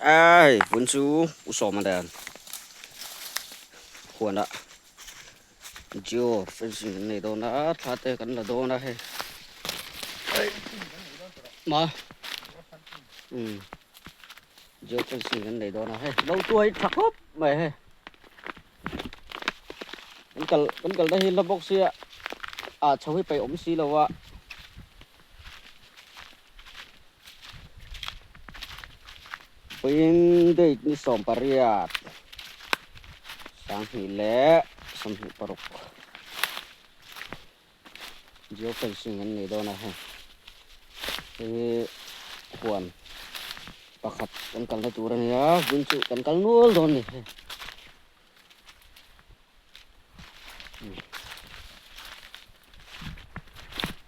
a hei vun chu u sawma nen huanah geo fencing kan nei dawn a thla te kan la dawn a hei ma umm geo fencing kan nei dawn a hei lo tuai tha khawp mai hei. Kan kal kan kalna hi la bawk sia ah chho hi paih awm si lo a. Vawiin date ni 18 2026 Geo fencing an nei dawn a hei hei hi huan pakhat kan kalna tur a ni a vun chu kan kal nual dawn a ni hei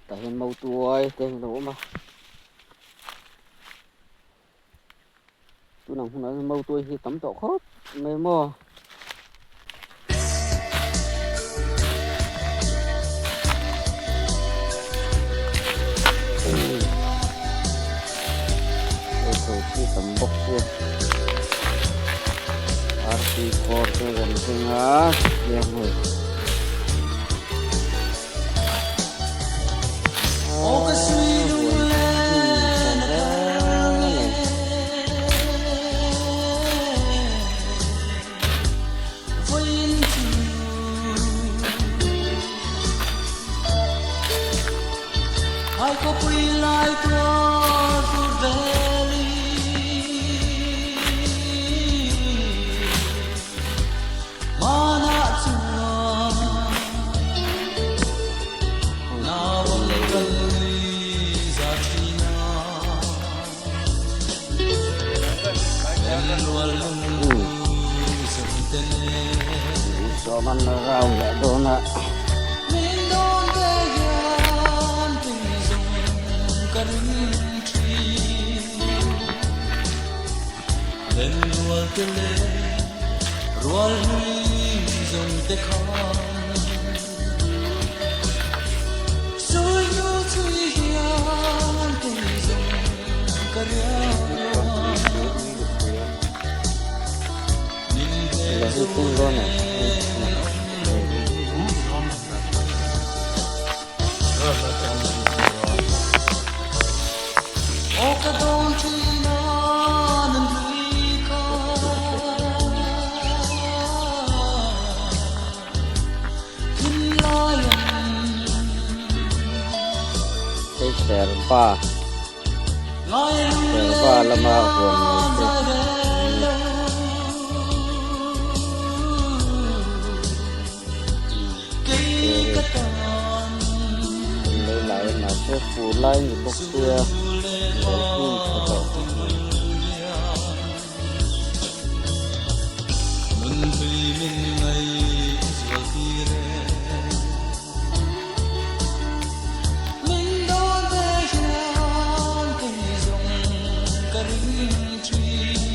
tah hian mautuai te a lo awm a tunang hunah hian mautuai hi a tam tawh khawp mai maw. Tam bawk sia artui kawr te rawn keng a tiang hei Sawman round leh dawn a. Hei serva serva lama huan nei te an ni. An lo lai a mahse fur lai ni bawk sia lo hnim tha tawh khawp mai. Hnim tih vel hi chu hei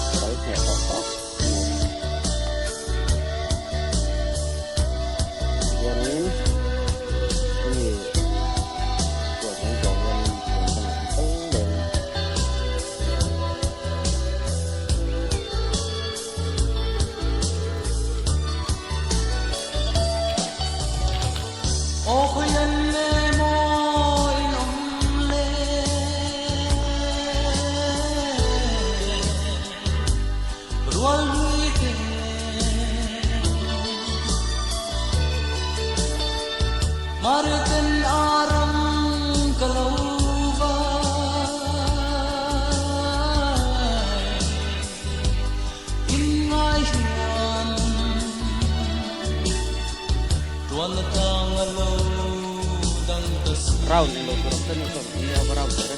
kal hneh tawh khawp mai. Tihianin hemi huan kan zawh hianin huan dangah an kal leh a. Round englo tur awm ten chuan awm nia va round tur e.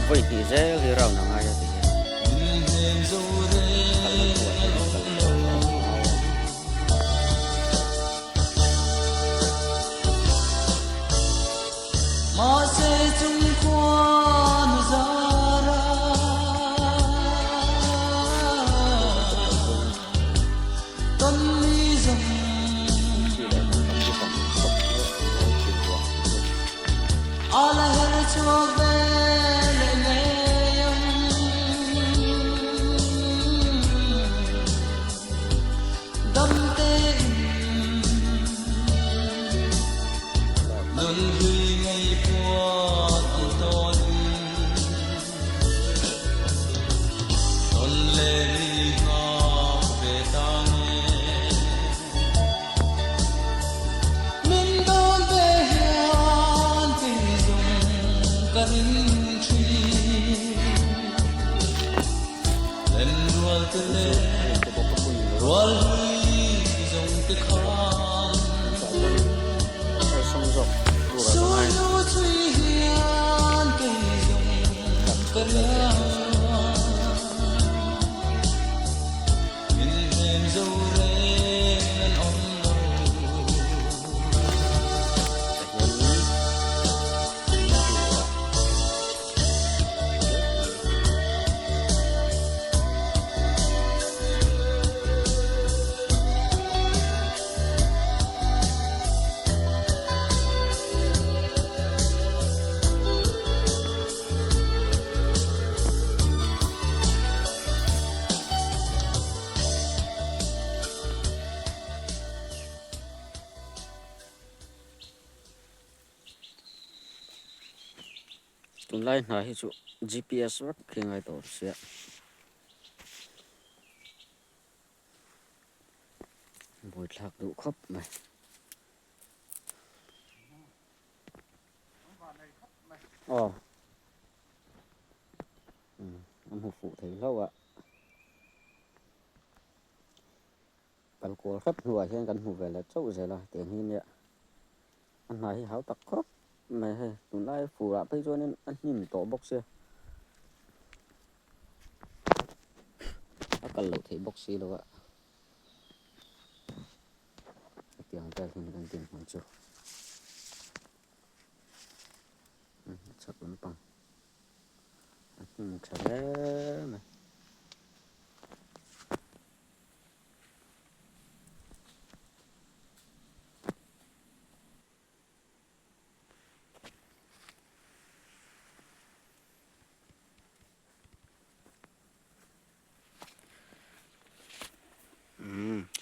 Vawi hnih zel hi round a ngai a ti hian kalna hnuah hian kal leh a ngai a. Tunlai hna hi chu GPS vek khi ngai tawh sia. Buaithlak duh khawp mai. Aw. An hmu fuh thei hlauh a. Kan kual hrep hnuah hian kan hmu ve leh chauh zel a tiang hi nia a hna hi hau tak khawp mai hei tunlai furah phei chuanin a hnim tawh bawk sia a kal loh theih bawk si lo a hetiang vel hian kan dinhmun chu chhak lampang a hnim tha hle mai.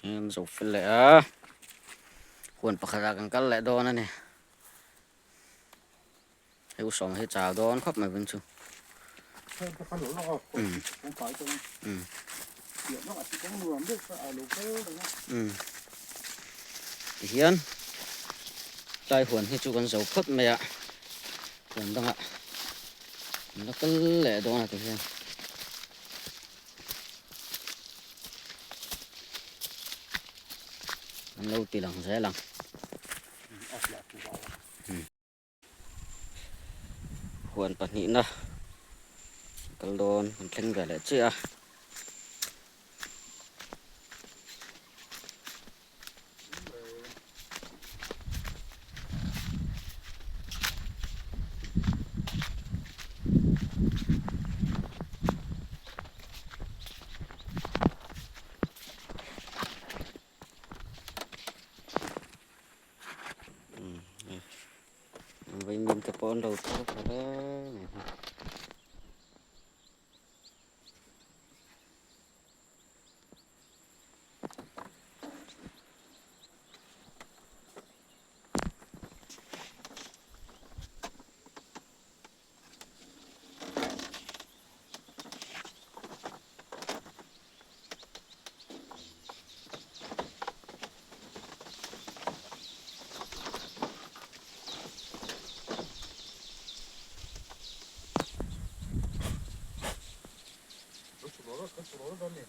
An zo fel leh a huan pakhatah kan kal leh dawn a ni hei u sawma hi chau dawn khawp mai vun chu. Tihian tlai huan hi chu kan zo phawt mai a huan dangah an la kal leh dawn a tihian. An lo ti lang zel ang. Huan pahnihna kal dawn kan thleng ve leh chiah a. Vaimim te pawh an lo thar tha hle mai hi.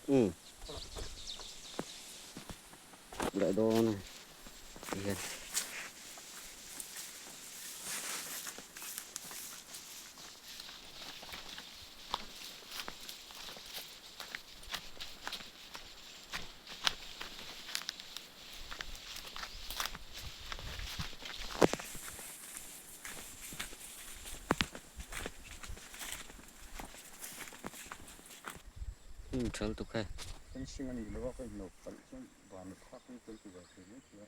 Umm leh dawn a tihian. Hnim thal tuk he. Fencing a nih loh a ka inlo palh chuan van thlak in tel ti ve thei mai thei a.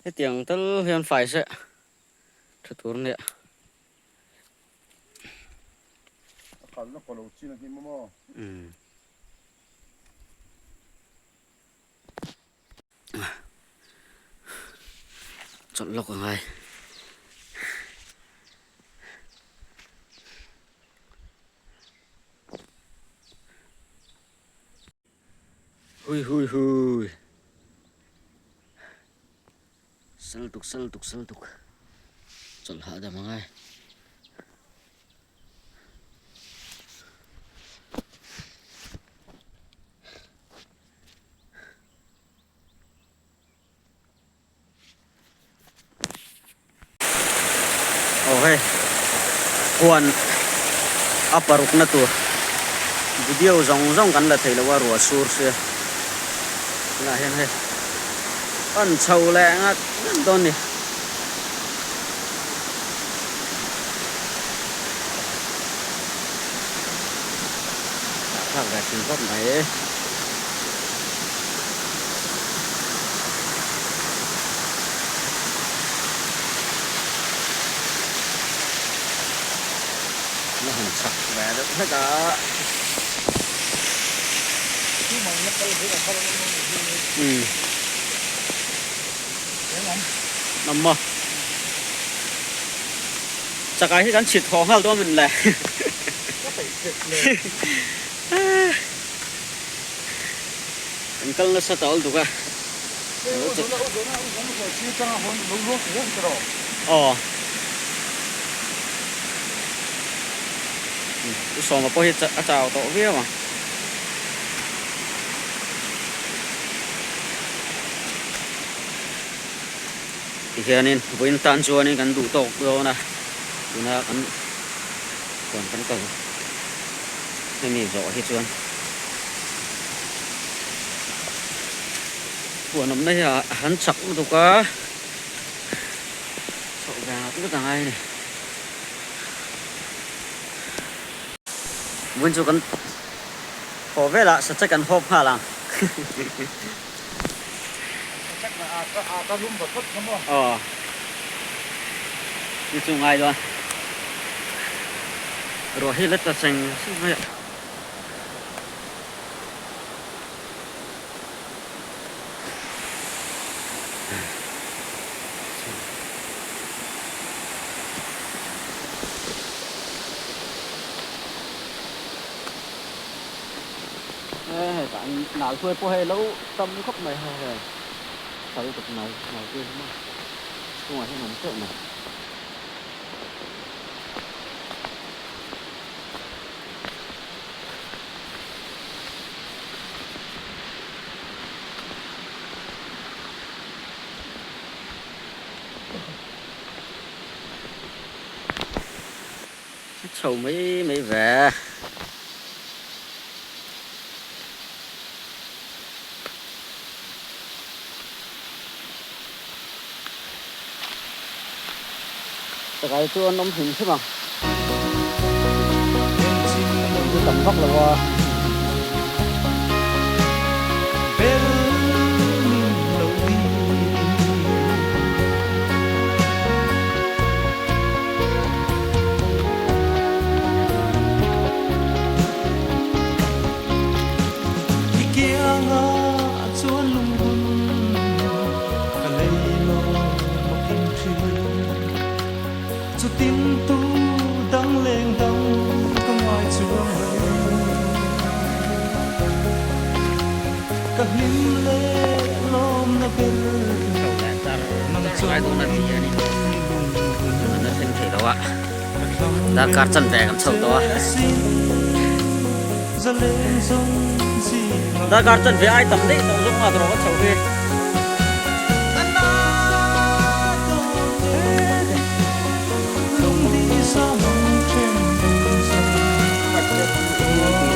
Hetiang tal hian fai se tha tur nia. A kalna kaw lo chin a hnim a maw? Umm. Chawlh lawk a ngai. Hui hui hui. Sal tuk sal tuk sal tuk. Chawlh hahdam a ngai. Aw hei huan a parukna tur video zawng zawng kan la thei lo a ruah sur sia tunah hian hei an chho leh ngat ngat dawn a ni. Thlak ve thin khawp mai. La han chak ve deuh hlek a. Umm. Nam maw. Chakai hi kan chhit haw nghal dawn min le. Kan kal nasa ta ul duk a. Aw. U Sawma pawh hi a chau tawh viau ang. Tihianin vawiin tan chuanin kan duh tawk dawn a, tuna kan huan kan kal hemi zawh hi chuan huan awmna hi a han chak lutuk a, chhoh ve ngat ngat a ngai a ni. Vawiin chu kan haw velah sachek kan hawp nghal ang. Aw ni chu ngai dawn ruah hi la tla cheng cheng mai a. Hetah nal hruai pawh hei lo tam khawp mai hei hei sal tuk nal nal tui hi maw chhungah hian awm teuh mai. Chho mai mai ve. Chakai chu an awm hrim hrim ang. An hi tam vak lo a. Chho leh char char lai dawn a ti a ni. An la thleng thei lo a. Darkar chanve kan chho tawh a. Darkar chanve ai tam daih tawh zawk nghak rawh ka chho hi.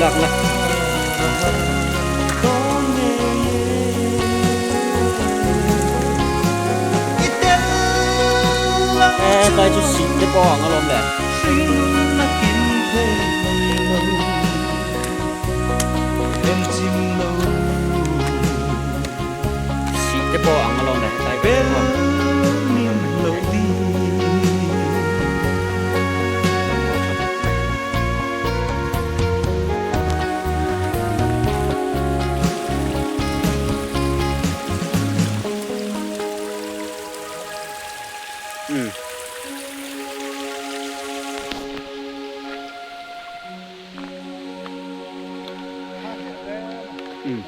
Lakna. Hetlai chu sih te pawh a ang alawm le. Sih te pawh a ang alawm le hetlai ka hmu a. Umm. Umm.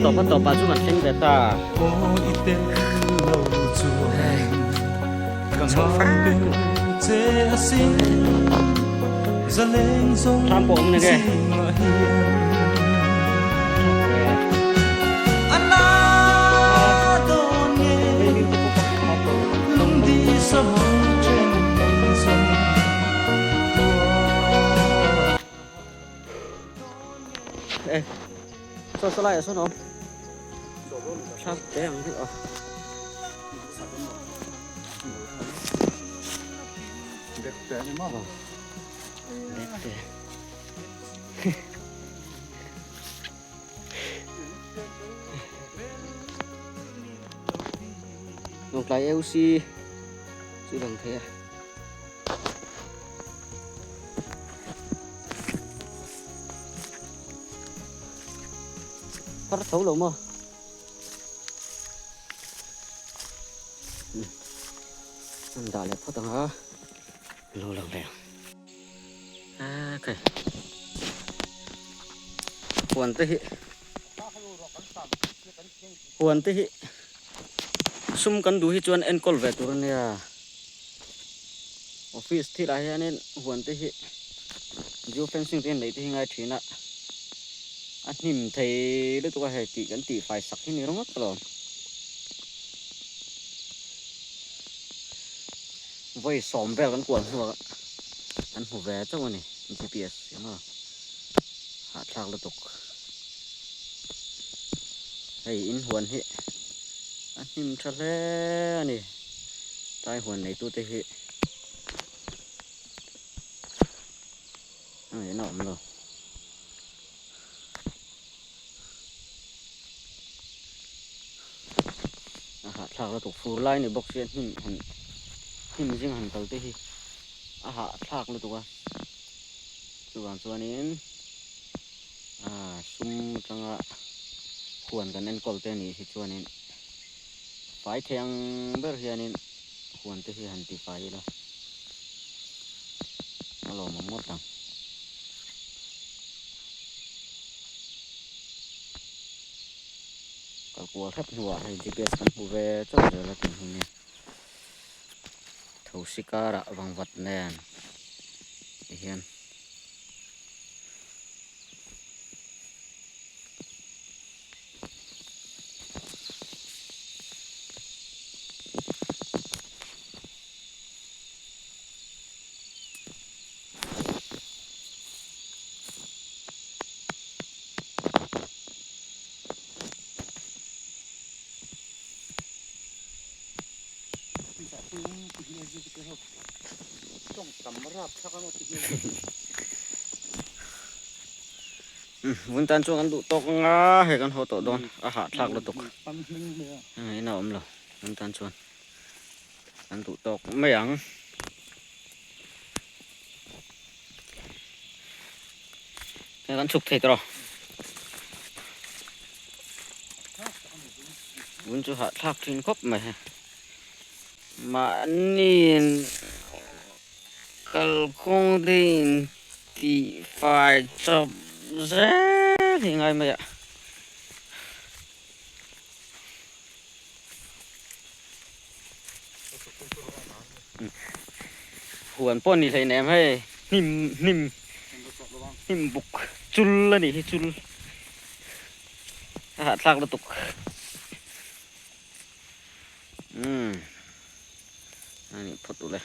Tawpa tawpa chu kan thleng ve ta. Thlam pawh awm nge. Ê, sao sao lại ở số nó? Sao té ang hi aw. Dekte. Lawngtlai AOC chu lang thei a. Phar tho lo maw? An dah leh phawt ang a, lo lang leh ang. Okay. Huan te hi huan te hi sum kan duh hi chuan enkawl ve tur ania. Office thilah hianin huan te hi geo fencing te hian neih te hi ngai thin a, a hnim thei lutuk a hei tih kan tih fai sak hi ni ringawt alawm. Vawi sawm vel kan kual hnuah kan hmu ve chauh a ni GPS emaw hahthlak lutuk. Hei in huan hi a hnim tha hle a ni tlai huan neitute hi a ngaihna a awm lo. A hahthlak lutuk fur lai ni bawk sia hnim han hnim zing han kal te hi a hahthlak lutuk a chuvang chuanin ah sum atanga huan kan enkawl te anih hi chuanin fai thei ang ber hianin huan te hi han ti fai ila a lawmawm ngawt ang. Kal kual hrep hnuah hei GPS kan hmu ve chauh zel a tih hi nia. Thosi karah vangvat nen ti hian. Vun tan chuan kan duh tawk anga hei kan haw tawh dawn a hahthlak lutuk ina awm lo vun tan chuan kan duh tawk mai ang. Hei kan chhuk thei tawh. Tun chu hahthlak thin khawp mai he. Mahniin kalkawng te in tih fai chawp zel hi ngai mai a. Huan pawh ni hleinem hei hnim hnim hnim buk chul a nih hi chul a hahthlak lutuk umm a nih phawt ule.